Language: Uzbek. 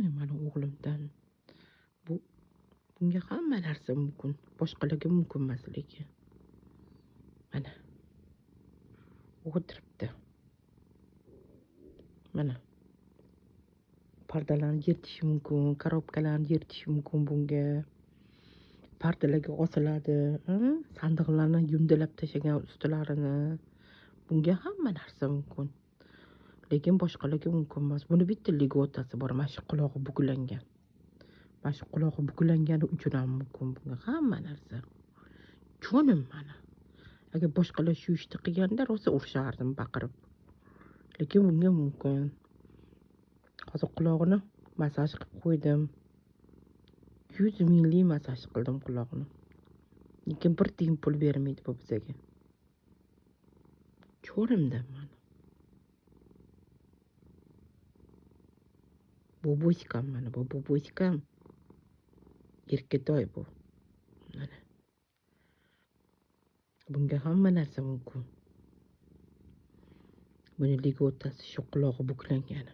Mani o'g'limdan. Bunga hamma narsa mumkin. Boshqalarga mumkin emas lekin. Mana. O'tiribdi. Mana. Pardalarni yirtishi mumkin, korobkalarni yirtishi mumkin bunga. Pardalarga osiladi, sandiqlarni yumdalab tashlagan ustilarini. Bunga hamma narsa mumkin. Lekin boshqalarga mumkin emas. Buni bitta ligotasi bor, mana shu qulog'i buklangan. Mana shu qulog'i buklangani uchun ham mumkin bunga hamma narsa. Jonim mana. Agar boshqalar shu ishni qilganda rosa urishardim baqirib. Lekin bunga mumkin. Hozir qulog'ini massaj qilib qo'ydim. 100 minglik massaj qildim qulog'ini. Lekin bir tiyin pul bermaydi bu bizaga. Cho'rimda mana. Bobosikam mana bu bobosikam. Erkatoy bu. Mana. Bunga hamma narsa mumkin. Buni ligotasi shu qulog'i buklangani.